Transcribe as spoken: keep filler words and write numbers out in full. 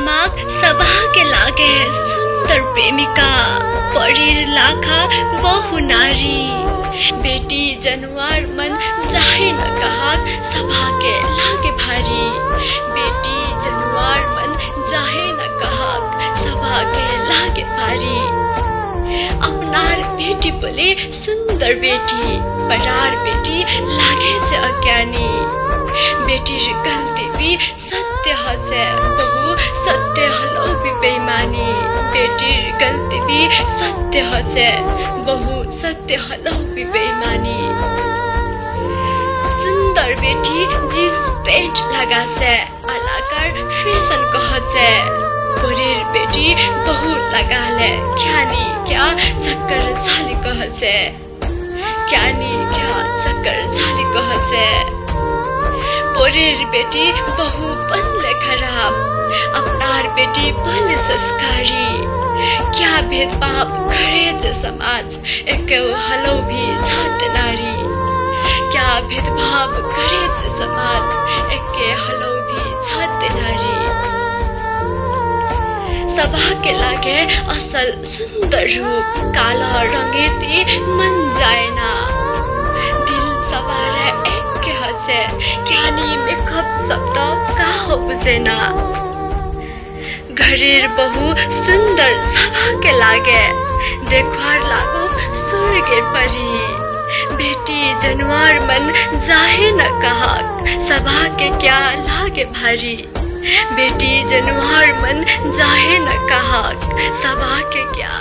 माग सभाके लागे सुन्दर प्रेमिका, परीर लाखा बहु नारी। बेटी जनुवार मन जाहे न कहाक सभाके लागे भारी। बेटी जनुवार मन जाहे न कहाक सभाके लागे भारी। अपनार बेटी बोले सुन्दर बेटी, परार बेटी लागेसे अज्ञानी। बेटीर गल्ती भी सत्य हसे, बहु सत्य हलौ भी बेइमानी। बेटीर गल्ती भी सत्य हसे, बहु सत्य हलौ भी बेइमानी। सुन्दर बेटी जींस पैंट लगासे, अलाकर फैशन कहसे। परीर बेटी बहु लगाले, क्यानी क्या चक्कर चाली कहसे। क्यानी क्या चक्कर चाली कहसे। परीर बेटी बहु बनले खराब, अपनार बेटी बनले संस्कारी। क्या भेदभाव करेसे समाज, एकेउ हलौ भी जात नारी। क्या भेदभाव करेसे समाज, एके हलौ भी जात नारी। सभाके लागे असल सुन्दर रूप, काला रंगेती मन जाएना। दिल सभार एके हसे, क्यानी मेकअप शब्द काहो बुझेना। घरीर बहु सुन्दर सभाके लागे, देखवार लागो स्वर्गे परी। बेटी जनुवार मन जाहे न कहाक, सभाके क्या लागे भारी। बेटी जनुवार मन जाहे न कहाक, सभाके क्या